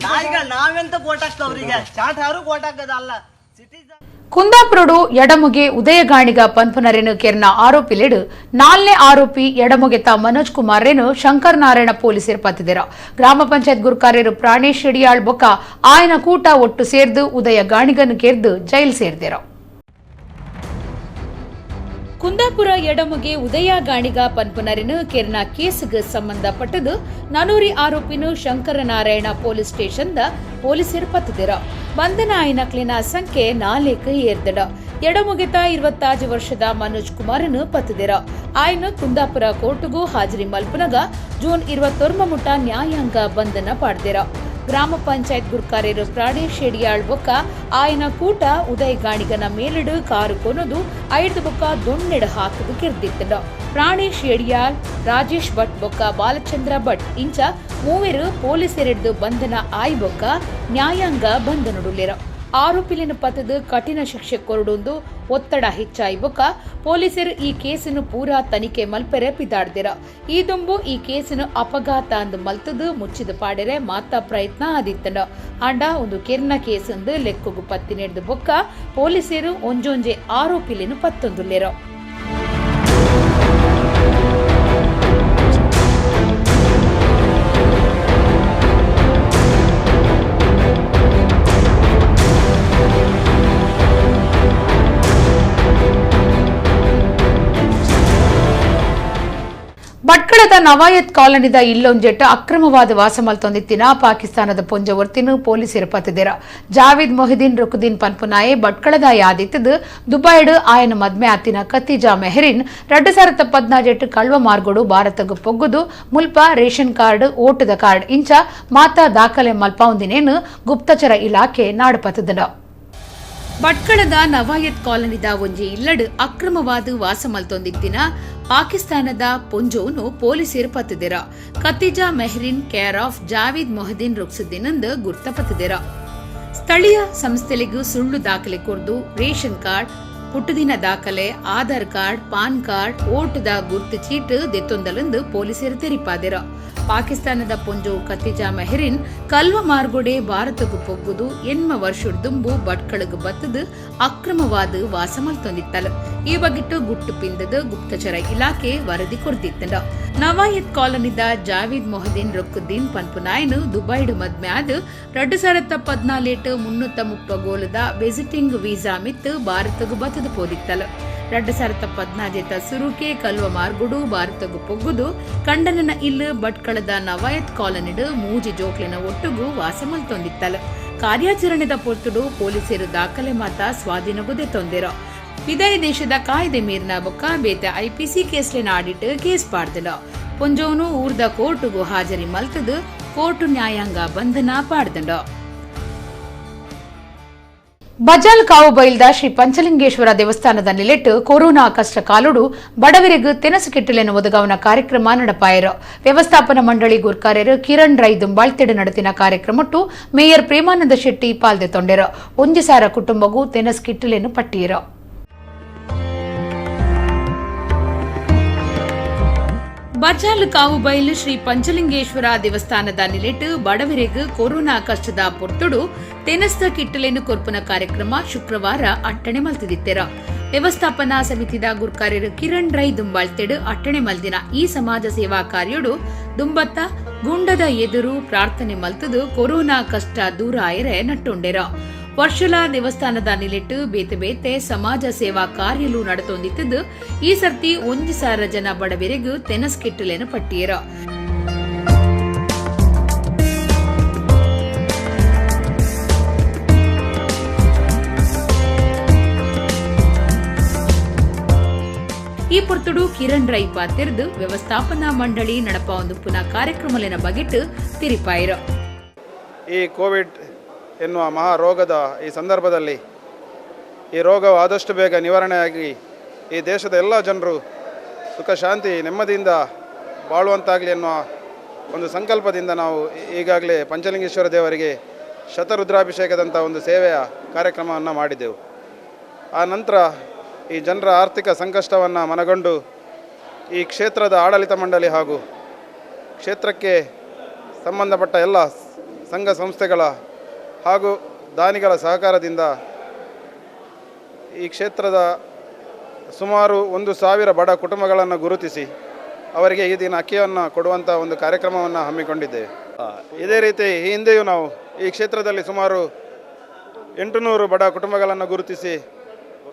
S7: ನಾಯಿಗಳು ನಾವೆಂತ ಕೋಟ್ ಹಾಕ್ತಾವ್ರಿಗೆ, ಚಾಟ್ ಯಾರು ಕೋಟ್ ಹಾಕೋದಲ್ಲ ಸಿಟಿಸನ್.
S1: ಕುಂದಾಪುರಡು ಎಡಮುಗೆ ಉದಯಗಾಣಿಗ ಪನ್ಪುನರೆನು ಕೆರ್ನ ಆರೋಪಿಲೆಡು ನಾಲ್ನೇ ಆರೋಪಿ ಎಡಮುಗೆತ ಮನೋಜ್ ಕುಮಾರ್ ರೇನು ಶಂಕರ್ ನಾರಾಯಣ ಪೊಲೀಸರು ಪತ್ತಿದೆರ. ಗ್ರಾಮ ಪಂಚಾಯತ್ ಗುರುಕಾರ್ಯರು ಪ್ರಾಣೇಶ್ ಶೆಡಿಯಾಳ್ ಬೊಕ್ಕ ಆಯನ ಕೂಟ ಒಟ್ಟು ಸೇರ್ದು ಉದಯ ಗಾಣಿಗನು ಕೆರ್ದು ಜೈಲ್ ಸೇರ್ದೆರ. ಕುಂದಾಪುರ ಎಡಮುಗೆ ಉದಯ ಗಾಣಿಗ ಪನ್ಪುನರಿನು ಕೆರ್ನ ಕೇಸ್ಗೆ ಸಂಬಂಧಪಟ್ಟದು ನಾನೂರಿ ಆರೋಪಿನು ಶಂಕರನಾರಾಯಣ ಪೊಲೀಸ್ ಸ್ಟೇಷನ್ the ಪೊಲೀಸರು ಪತ್ತಿದೆರ. ಬಂಧನ ಆಯ್ನಕ್ಲಿನ ಸಂಖ್ಯೆ 4 ಏರ್ದಡ. ಎಡಮುಗೆತ 25 ವರ್ಷದ ಮನೋಜ್ ಕುಮಾರನು ಪತ್ತಿದೆರ. ಆಯ್ನ ಕುಂದಾಪುರ ಕೋರ್ಟ್ಗೂ ಹಾಜರಿ ಮಲ್ಪನಗ ಜೂನ್ 21 ಮುಟ ನ್ಯಾಯಾಂಗ ಬಂಧನ ಪಾಡ್ದೆರ. ಗ್ರಾಮ ಪಂಚಾಯತ್ ಗುರ್ಕಾರ್ಯರು ಪ್ರಾಣೇಶ್ ಶೆಡಿಯಾಳ್ ಬೊಕ್ಕ ಆಯನ ಕೂಟ ಉದಯ್ ಗಾಣಿಗನ ಮೇಲಿಡು ಕಾರು ಕೊನದು 5 ಬೊಕ್ಕ ದೊಣ್ಣೆಡು ಹಾಕದು ಕಿರ್ದಿತ್ತಂಡ. ಪ್ರಾಣೇಶ್ ಶೆಡಿಯಾಳ್, ರಾಜೇಶ್ ಭಟ್ ಬೊಕ್ಕ ಬಾಲಚಂದ್ರ ಭಟ್ ಇಂಚ ಮೂವರು ಪೊಲೀಸರೆಡ್ದು ಬಂಧನ ಆಯ್ ಬೊಕ್ಕ ನ್ಯಾಯಾಂಗ ಬಂಧನಡುಲ್ಲೆರ. ಆರೋಪಿಲಿನ ಪತದ ಕಠಿಣ ಶಿಕ್ಷೆ ಕೊರಡೊಂದು ಒತ್ತಡ ಹೆಚ್ಚಾಯಿ ಬೊಕ್ಕ ಪೊಲೀಸರು ಈ ಕೇಸನ್ನು ಪೂರಾ ತನಿಖೆ ಮಲ್ಪೆರೆ ಪಿದಾಡ್ದಿರ. ಈ ದುಂಬು ಈ ಕೇಸನ್ನು ಅಪಘಾತ ಅಂದು ಮಲ್ತದು ಮುಚ್ಚಿದ ಪಾಡೆರೆ ಮಾತಾ ಪ್ರಯತ್ನ ಆದಿತ್ತಂಡ. ಆಂಡ ಒಂದು ಕೆರ್ನ ಕೇಸ್ ಅಂದು ಲೆಕ್ಕಗು ಪತ್ತಿ ನೆಡ್ದು ಬೊಕ್ಕ ಪೊಲೀಸರು ಒಂಜೊಂಜೆ ಆರೋಪಿಲಿನ ಪತ್ತೊಂದುಲ್ಲೆರ. ಭಟ್ಕಳದ ನವಾಯತ್ ಕಾಲೋನಿದ ಇಲ್ಲೊಂಜೆಟ್ಟ ಅಕ್ರಮವಾದ ವಾಸ ಮಲ್ತೊಂದಿತ್ತಿನ ಪಾಕಿಸ್ತಾನದ ಪೊಂಜವರ್ತಿನ ಪೊಲೀಸರು ಪತ್ತಿದೆರ. ಜಾವೇದ್ ಮೊಹಿದೀನ್ ರುಕುದೀನ್ ಪನ್ಪುನಾಯೆ ಭಟ್ಕಳದ ಯಾದಿತ್ತದು ದುಬೈಡ್ ಆಯನ ಮದ್ಮೆ ಆತಿನ ಕತಿಜಾ ಮೆಹರಿನ್ 2014 ಕಳ್ವ ಮಾರ್ಗೋಡು ಭಾರತಗ್ ಪೊಗ್ಗುದು ಮುಲ್ಪ ರೇಷನ್ ಕಾರ್ಡ್, ಓಟದ ಕಾರ್ಡ್ ಇಂಚ ಮಾತಾ ದಾಖಲೆ ಮಲ್ಪಾವುಂದಿನೇನು ಗುಪ್ತಚರ ಇಲಾಖೆ ನಾಡುಪತ್ತದ. ಭಟ್ಕಳದ ನವಾಯತ್ ಕಾಲೋನಿದ ಒಂಜಿ ಇಲ್ಲಡು ಅಕ್ರಮವಾದ ವಾಸ ಮಲ್ತೊಂದಿತ್ತಿನ ಪಾಕಿಸ್ತಾನದ ಪೊಂಜೋನು ಪೊಲೀಸರು ಪತ್ತಿದೆರ. ಕತಿಜಾ ಮೆಹರಿನ್ ಕೇರ್ ಆಫ್ ಜಾವೇದ್ ಮೊಹದೀನ್ ರುಕ್ಸುದ್ದೀನ್ ಎಂದು ಗುರ್ತಪತ್ತಿದೆರ. ಸ್ಥಳೀಯ ಸಂಸ್ಥೆಗಳಿಗೂ ಸುಳ್ಳು ದಾಖಲೆ ಕೊರ್ದು ರೇಷನ್ ಕಾರ್ಡ್, ಹುಟ್ಟುದಿನ ದಾಖಲೆ, ಆಧಾರ್ ಕಾರ್ಡ್, ಪಾನ್ ಕಾರ್ಡ್, ಓಟದ ಗುರ್ತು ಚೀಟು ದೆತ್ತೊಂದಲೆಂದು ಪೊಲೀಸರು ತೆರಿಪಾದೆರ. ಪಾಕಿಸ್ತಾನದ ಪೊಂಜೋ ಕತಿಜಾ ಮೆಹರಿನ್ ಕಲ್ವ ಮಾರ್ಗೊಡೆ ಭಾರತಕ್ಕೂ ಪೊಗ್ಗುದು ಎನ್ಮ ವರ್ಷ ದುಂಬು ಭಟ್ಕಳಗು ಬತ್ತದು ಅಕ್ರಮವಾದ ವಾಸ ಮಲ್ತೊಂದಿತ್ತಲು. ಈ ಬಗ್ಗಿಟ್ಟು ಗುಟ್ಟು ಪಿಂದದ ಗುಪ್ತಚರ ಇಲಾಖೆ ವರದಿ ಕೊರ್ದಿತ್ತಂಡ. ನವಾಯತ್ ಕಾಲೋನಿದ ಜಾವೇದ್ ಮೊಹದೀನ್ ರೊಕ್ಕುದ್ದೀನ್ ಪನ್ಪುನಾಯನು ದುಬೈಡ್ ಮದ್ಮೆ ಆದ್ 2014 330 ಗೋಲದ ವಿಸಿಟಿಂಗ್ ವೀಸಾ ಮಿತ್ತು ಭಾರತಕ್ಕೂ ಬತ್ತದು ಪೋದಿತ್ತಲು. 2014 ಸುರುಕೆ ಕಲ್ವ ಮಾರ್ಗುಡು ಭಾರತಗು ಪೊಗ್ಗುದು ಕಂಡನನ ಇಲ್ಲು ಭಟ್ಕಳದ ನವಾಯತ್ ಕಾಲೋನಿಡು ಮೂಜಿ ಜೋಕ್ಲಿನ ಒಟ್ಟುಗು ವಾಸ ಮಲ್ತೊಂದಿತ್ತಲು. ಕಾರ್ಯಾಚರಣೆದ ಪೊರ್ತುಡು ಪೊಲೀಸರು ದಾಖಲೆ ಮಾತ ಸ್ವಾಧೀನಗುದೆ ತೊಂದಿರೋ. ವಿದಾಯ ದೇಶದ ಕಾಯ್ದೆ ಮೀರಿನ ಬೊಕ್ಕ ಬೇತೆ ಐಪಿಸಿ ಕೇಸ್ಲಿನ ಆಡಿಟ್ ಕೇಸ್ ಪಾಡ್ದಿಲ್ಲ. ಪೊಂಜೋನು ಊರ್ದ ಕೋರ್ಟುಗು ಹಾಜರಿ ಮಲ್ತದು ಕೋರ್ಟು ನ್ಯಾಯಾಂಗ ಬಂಧನ ಪಾಡ್ದಂಡ. ಬಜಾಲ್ ಕಾವು ಬೈಲ್ದ ಶ್ರೀ ಪಂಚಲಿಂಗೇಶ್ವರ ದೇವಸ್ಥಾನದ ನಿಲೆಟ್ಟು ಕೊರೋನಾ ಕಷ್ಟ ಕಾಲುಡು ಬಡವರಿಗೂ ತೆನಸು ಕಿಟ್ಟಲೆನ್ನು ಒದಗಾವನ ಕಾರ್ಯಕ್ರಮ ನಡಪಾಯರು. ವ್ಯವಸ್ಥಾಪನಾ ಮಂಡಳಿ ಗುರ್ಕಾರ್ಯರು ಕಿರಣ್ ರೈ ದುಂಬಾಳ್ತೆಡು ನಡೆತಿನ ಕಾರ್ಯಕ್ರಮಟ್ಟು ಮೇಯರ್ ಪ್ರೇಮಾನಂದ ಶೆಟ್ಟಿ ಪಾಲ್ದೆ ತೊಂಡೆರು. 1,000 ಕುಟುಂಬಗೂ ತೆನಸು ಕಿಟ್ಟಲೆನ್ನು ಪಟ್ಟಿಯರು. ಬಜಾಲ್ ಕಾವುಬೈಲ್ ಶ್ರೀ ಪಂಚಲಿಂಗೇಶ್ವರ ದೇವಸ್ಥಾನದ ನಿಲೆಟ್ಟು ಬಡವರಿಗೂ ಕೊರೋನಾ ಕಷ್ಟದ ಪೊರ್ತುಡು ತೆನಸ್ತ ಕಿಟ್ಟಲೆನ್ನು ಕೊರ್ಪುನ ಕಾರ್ಯಕ್ರಮ ಶುಕ್ರವಾರ ಅಟ್ಟಣೆ ಮಲ್ತಿದಿತ್ತೆರ. ವ್ಯವಸ್ಥಾಪನಾ ಸಮಿತಿದ ಗುರ್ಕಾರ್ಯರು ಕಿರಣ್ ರೈ ದುಂಬಾಳ್ತೆಡು ಅಟ್ಟಣೆ ಮಲ್ದಿನ ಈ ಸಮಾಜ ಸೇವಾ ಕಾರ್ಯಡು ದುಂಬತ್ತ ಗುಂಡದ ಎದುರು ಪ್ರಾರ್ಥನೆ ಮಲ್ತದು ಕೊರೋನಾ ಕಷ್ಟ ದೂರ ಆಯರೆ ನಟ್ಟುಂಡೆರ. ವರ್ಷಲ ದೇವಸ್ಥಾನದ ನಿಲೆಟ್ಟು ಬೇತೆ ಬೇತೆ ಸಮಾಜ ಸೇವಾ ಕಾರ್ಯಲು ನಡೆತೊಂದಿತ್ತದು ಈ ಸರ್ತಿ 1,000 ಜನ ಬಡವರಿಗೂ ತೆನಸ್ ಕಿಟ್ಟಲೇನು ಪಟ್ಟಿಯರ. ಈ ಪೊರ್ತುಡು ಕಿರಣ್ ರೈ ಪಾತಿರ್ದು ವ್ಯವಸ್ಥಾಪನಾ ಮಂಡಳಿ ನಡಪ ಒಂದು ಪುನಃ ಕಾರ್ಯಕ್ರಮಲಿನ ಬಗೆಟ್ಟು ತಿರಿಪಾಯಿರ.
S9: ಈ ಕೋವಿಡ್ ಎನ್ನುವ ಮಹಾರೋಗದ ಈ ಸಂದರ್ಭದಲ್ಲಿ ಈ ರೋಗವು ಆದಷ್ಟು ಬೇಗ ನಿವಾರಣೆಯಾಗಿ ಈ ದೇಶದ ಎಲ್ಲ ಜನರು ಸುಖ ಶಾಂತಿ ನೆಮ್ಮದಿಯಿಂದ ಬಾಳುವಂತಾಗಲಿ ಎನ್ನುವ ಒಂದು ಸಂಕಲ್ಪದಿಂದ ನಾವು ಈಗಾಗಲೇ ಪಂಚಲಿಂಗೇಶ್ವರ ದೇವರಿಗೆ ಶತರುದ್ರಾಭಿಷೇಕದಂಥ ಒಂದು ಸೇವೆಯ ಕಾರ್ಯಕ್ರಮವನ್ನು ಮಾಡಿದೆವು. ಆ ನಂತರ ಈ ಜನರ ಆರ್ಥಿಕ ಸಂಕಷ್ಟವನ್ನು ಮನಗಂಡು ಈ ಕ್ಷೇತ್ರದ ಆಡಳಿತ ಮಂಡಳಿ ಹಾಗೂ ಕ್ಷೇತ್ರಕ್ಕೆ ಸಂಬಂಧಪಟ್ಟ ಎಲ್ಲ ಸಂಘ ಸಂಸ್ಥೆಗಳ ಹಾಗೂ ದಾನಿಗಳ ಸಹಕಾರದಿಂದ ಈ ಕ್ಷೇತ್ರದ ಸುಮಾರು 1000 ಬಡ ಕುಟುಂಬಗಳನ್ನು ಗುರುತಿಸಿ ಅವರಿಗೆ ಈ ದಿನ ಅಕ್ಕಿಯನ್ನು ಕೊಡುವಂಥ ಒಂದು ಕಾರ್ಯಕ್ರಮವನ್ನು ಹಮ್ಮಿಕೊಂಡಿದ್ದೇವೆ. ಇದೇ ರೀತಿ ಈ ಹಿಂದೆಯೂ ನಾವು ಈ ಕ್ಷೇತ್ರದಲ್ಲಿ ಸುಮಾರು 800 ಬಡ ಕುಟುಂಬಗಳನ್ನು ಗುರುತಿಸಿ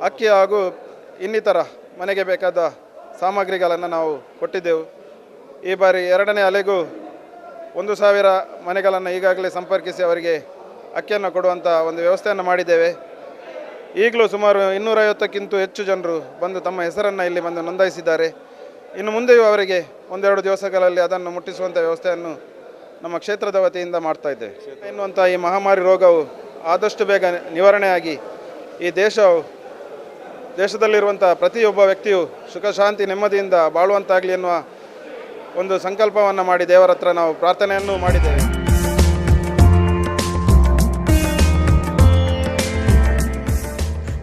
S9: ಅಕ್ಕಿ ಹಾಗೂ ಇನ್ನಿತರ ಮನೆಗೆ ಬೇಕಾದ ಸಾಮಗ್ರಿಗಳನ್ನು ನಾವು ಕೊಟ್ಟಿದ್ದೆವು. ಈ ಬಾರಿ ಎರಡನೇ ಅಲೆಗೂ 1000 ಮನೆಗಳನ್ನು ಈಗಾಗಲೇ ಸಂಪರ್ಕಿಸಿ ಅವರಿಗೆ ಅಕ್ಕಿಯನ್ನು ಕೊಡುವಂಥ ಒಂದು ವ್ಯವಸ್ಥೆಯನ್ನು ಮಾಡಿದ್ದೇವೆ. ಈಗಲೂ ಸುಮಾರು 250ಕ್ಕಿಂತ ಹೆಚ್ಚು ಜನರು ಬಂದು ತಮ್ಮ ಹೆಸರನ್ನು ಇಲ್ಲಿ ಬಂದು ನೋಂದಾಯಿಸಿದ್ದಾರೆ. ಇನ್ನು ಮುಂದೆಯೂ ಅವರಿಗೆ ಒಂದೆರಡು ದಿವಸಗಳಲ್ಲಿ ಅದನ್ನು ಮುಟ್ಟಿಸುವಂಥ ವ್ಯವಸ್ಥೆಯನ್ನು ನಮ್ಮ ಕ್ಷೇತ್ರದ ವತಿಯಿಂದ ಮಾಡ್ತಾ ಇದ್ದೇವೆ. ಎನ್ನುವಂಥ ಈ ಮಹಾಮಾರಿ ರೋಗವು ಆದಷ್ಟು ಬೇಗ ನಿವಾರಣೆಯಾಗಿ ಈ ದೇಶದಲ್ಲಿರುವಂಥ ಪ್ರತಿಯೊಬ್ಬ ವ್ಯಕ್ತಿಯು ಸುಖ ಶಾಂತಿ ನೆಮ್ಮದಿಯಿಂದ ಬಾಳುವಂತಾಗಲಿ ಎನ್ನುವ ಒಂದು ಸಂಕಲ್ಪವನ್ನು ಮಾಡಿ ದೇವರ ಹತ್ರ ನಾವು ಪ್ರಾರ್ಥನೆಯನ್ನು ಮಾಡಿದ್ದೇವೆ.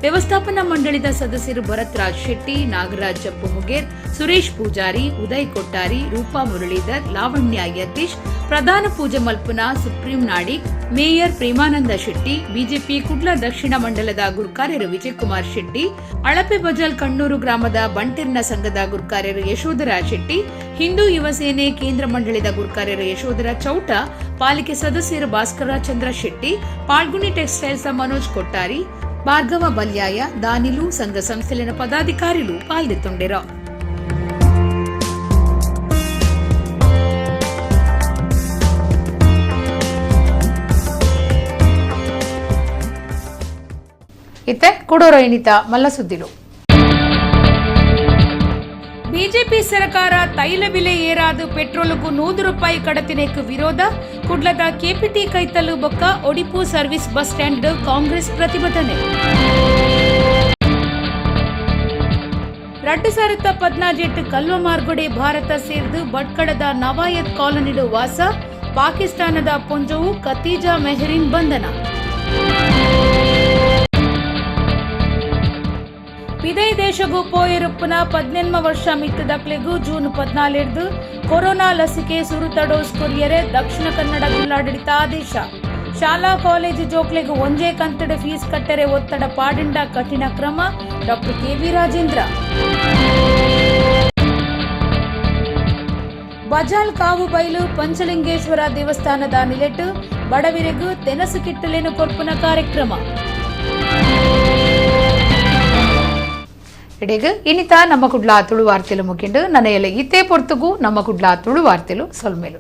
S1: ವ್ಯವಸ್ಥಾಪನಾ ಮಂಡಳಿದ ಸದಸ್ಯರು ಭರತ್ ರಾಜ್ ಶೆಟ್ಟಿ, ನಾಗರಾಜ್ ಜಪ್ಪುಮುಗೇರ್, ಸುರೇಶ್ ಪೂಜಾರಿ, ಉದಯ್ ಕೊಟ್ಟಾರಿ, ರೂಪಾ ಮುರಳೀಧರ್, ಲಾವಣ್ಯ ಯತೀಶ್, ಪ್ರಧಾನ ಪೂಜೆ ಮಲ್ಪುನ supreme Nadig, mayor Premananda Shetty, BJP Kudla ದಕ್ಷಿಣ ಮಂಡಲದ ಗುರ್ಕಾರ್ಯರು ವಿಜಯಕುಮಾರ್ ಶೆಟ್ಟಿ, ಅಳಪೆ ಬಜಾಲ್ ಕಣ್ಣೂರು ಗ್ರಾಮದ ಬಂಟೆರ್ನ ಸಂಘದ ಗುರ್ಕಾರ್ಯರು ಯಶೋಧರ ಶೆಟ್ಟಿ, ಹಿಂದೂ ಯುವ ಸೇನೆ ಕೇಂದ್ರ ಮಂಡಳಿದ ಗುರ್ಕಾರ್ಯರು ಯಶೋಧರ ಚೌಟ, ಪಾಲಿಕೆ ಸದಸ್ಯರು ಭಾಸ್ಕರ ಚಂದ್ರ ಶೆಟ್ಟಿ, ಪಾಲ್ಗುಣಿ ಟೆಕ್ಸ್ಟೈಲ್ಸ್ ಮನೋಜ್ ಕೊಟ್ಟಾರಿ, ಭಾರ್ಗವ ಬಲ್ಯಾಯ, ದಾನಿಲು ಸಂಘ ಸಂಸ್ಥೆಲಿನ ಪದಾಧಿಕಾರಿಲು ಪಾಲ್ದೆತ್ತೊಂಡೆರು. ಇತ್ತೆ ಕೊಡೋರ ಎಣಿತ ಮಲ್ಲ ಸುದ್ದಿಲು. ಬಿಜೆಪಿ ಸರ್ಕಾರ ತೈಲ ಬೆಲೆ ಏರಾದು ಪೆಟ್ರೋಲ್ಗೂ 100 ರೂಪಾಯಿ ಕಡತಿನೆಕ್ ವಿರೋಧ. ಕುಡ್ಲದ ಕೆಪಿಟಿ ಕೈತಲು ಬೊಕ್ಕ Odipu service bus stand Congress ಪ್ರತಿಭಟನೆ. 2014 ಕಲ್ವ ಮಾರ್ಗೊಡೆ ಭಾರತ ಸೇರಿದು ಭಟ್ಕಳದ ನವಾಯತ್ ಕಾಲೋನಿಡು ವಾಸ. ಪಾಕಿಸ್ತಾನದ ಪೊಂಜವು ಖತೀಜಾ ಮೆಹರಿನ್ ಬಂಧನ. ಪಿದೈ ದೇಶಗೂ ಪೋಯಿರುಪ್ಪುನ 18 ವರ್ಷ ಮಿತ್ತದಕ್ಲೆಗೂ ಜೂನ್ 14 ಕೊರೋನಾ ಲಸಿಕೆ ಸುರುತ ಡೋಸ್ ಕೊರಿಯರೆ ದಕ್ಷಿಣ ಕನ್ನಡ ಜಿಲ್ಲಾಡಳಿತ ಆದೇಶ. ಶಾಲಾ ಕಾಲೇಜು ಜೋಕ್ಲೆಗೂ ಒಂಜೇ ಕಂತಡ ಫೀಸ್ ಕಟ್ಟರೆ ಒತ್ತಡ ಪಾಡಿಂಡ ಕಠಿಣ ಕ್ರಮ. Doctor KV Rajendra. ಬಜಾಲ್ ಕಾವುಬೈಲು ಪಂಚಲಿಂಗೇಶ್ವರ ದೇವಸ್ಥಾನದ ನಿಲೆಟ್ಟು ಬಡವಿರಿಗೂ ತೆನಸು ಕಿಟ್ಟಲೇನು ಕೊರ್ಪುನ ಕಾರ್ಯಕ್ರಮ. ಇಡೀಗ ಇನಿತ ನಮ್ಮ ಕುಡ್ಲ ತುಳು ವಾರ್ತೆಲು ಮುಗಿಂಡು ನನೆಯಲೆ ಇತ್ತೇ ಪೊರ್ತುಗು ನಮ್ಮ ಕುಡ್ಲ ತುಳು ವಾರ್ತೆಲು ಸೊಲ್ಮೇಲು.